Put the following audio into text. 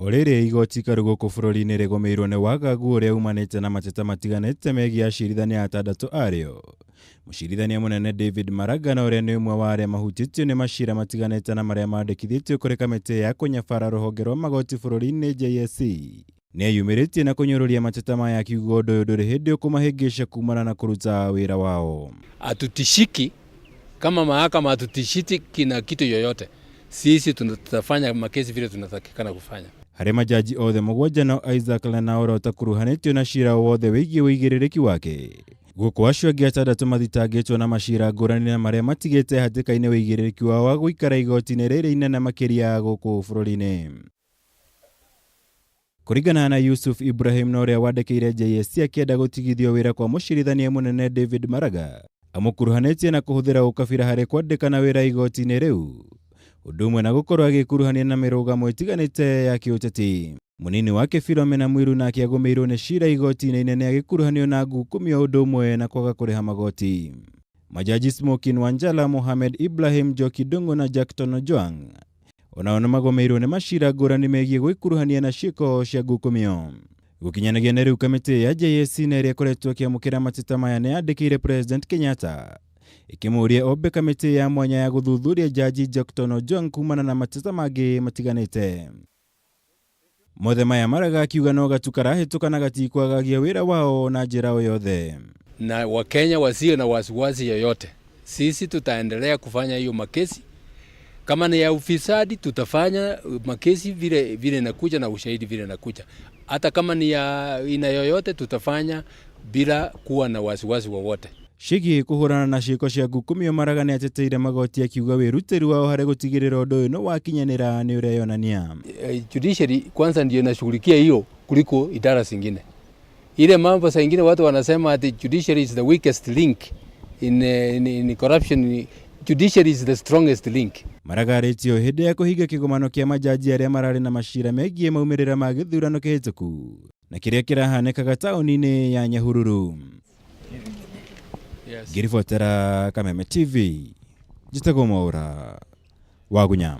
O rĩrĩ igoti ikaru gũkũ bũrũri-inĩ rĩgũmĩirwo nĩ wagagu ũrĩa umanĩte na mateta matiganĩte megiĩ acirithania atandatũ arĩo. Mũcirithania mũnene David Maraga na ũrĩa nĩ ũmwe wa arĩa mahutĩtio nĩ macira matiganĩte na marĩa mandĩkithĩtio kũrĩ kamĩtĩ ya kũnyabara rũhonge rwa magoti bũrũri-inĩ JSC nĩ eyumĩrĩtie na kũnyũrũria mateta maya akiuga ũndũ ũyũ ndũrĩ hĩndĩ ũkũmahĩngĩca kumana na kũruta wĩra wao. Hatutishiki kama mahakama, hatutishiki na kitu yoyote. Sisi tutafanya makesi vile tunatakikana kufanya. Harĩ majaji othe mũgwanja no Isaac Lenaola ũtakuruhanĩtio na cira o wothe wĩgiĩ ũigĩrĩrĩki wake. Gũkũ acio angĩ atandatũ mathitangĩtwo na macira ngũrani na marĩa matigĩte hatĩka-inĩ ũigĩrĩrĩki wao wa gũikara igoti-inĩ rĩrĩ inene makĩria gũkũ bũrũri-inĩ. Kũringana na Yusuf Ibrahim na ũrĩa wandĩkĩire JSC akĩenda gũtigithio wĩra kwa mũcirithania mũnene David Maraga amũkuruhanĩtie na kũhũthĩra ũkabira harĩ kwandĩkana wĩra igoti-inĩ rĩu ũndũ ũmwe na gũkorwo agĩkuruhania na mĩrũgamo ĩtiganĩte ya kĩũteti. Mũnini wake Philomena Mwiru nake agũmĩirwo nĩ cira igoti-inĩ inene agĩkuruhanio na ngukumio ũndũ ũmwe na kwaga kũrĩha magoti. Majaji Smokin Wanjala, Mohamed Ibrahim, Njoki Ndung'u na Jackton Ojwang onao nĩ magũmĩirwo nĩ macira ngũrani megiĩ gwĩkuruhania na ciĩko cia ngukumio. Gũkinyanĩria na rĩu kamĩtĩ ya JSC na ĩrĩa ĩkoretwo ĩkĩamũkĩra mateta maya nĩ yandĩkĩire President Kenyatta ĩkĩmũũria ombe kamĩtĩ ya mwanya ya gũthuthuria Jaji Jackton Ojwang kumana na mateta mangĩ matiganĩte. Mothe maya Maraga akiuga no gatu karahĩtũka na gatikwagagia wĩra wao na njĩra o yothe. Na Wakenya wasiwe na wasiwasi yoyote. Sisi tutaendelea kufanya hiyo makesi. Kama ni ya ufisadi tutafanya makesi vile vile nakuja na ushahidi vile nakuja. Hata kama ni ya aina yoyote tutafanya bila kuwa na wasiwasi wowote. Ciĩgiĩ kũhũrana na ciĩko cia ngukumio Maraga nĩ ateteire magoti akiuga wĩrutĩri wao harĩ gũtigĩrĩra ũndũ ũyũ nĩ wakinyanĩra nĩ ũreyonania. Judiciary kwanza ndio inashughulikia hiyo kuliko idara zingine. Ile mambo saa ingine watu wanasema ati judiciary is the weakest link in corruption. Judiciary is the strongest link. Maraga arĩtio hĩndĩ ya kũhinga kĩgomano kĩa majaji arĩa mararĩ na macira megiĩ maumĩrĩra ma gĩthurano kĩhĩtũku na kĩrĩa kĩrahanĩkaga taũni-inĩ ya Nyahururu. Yes. Ngĩribotera Kameme TV, njĩtagwo Mwaũra wa Gunya.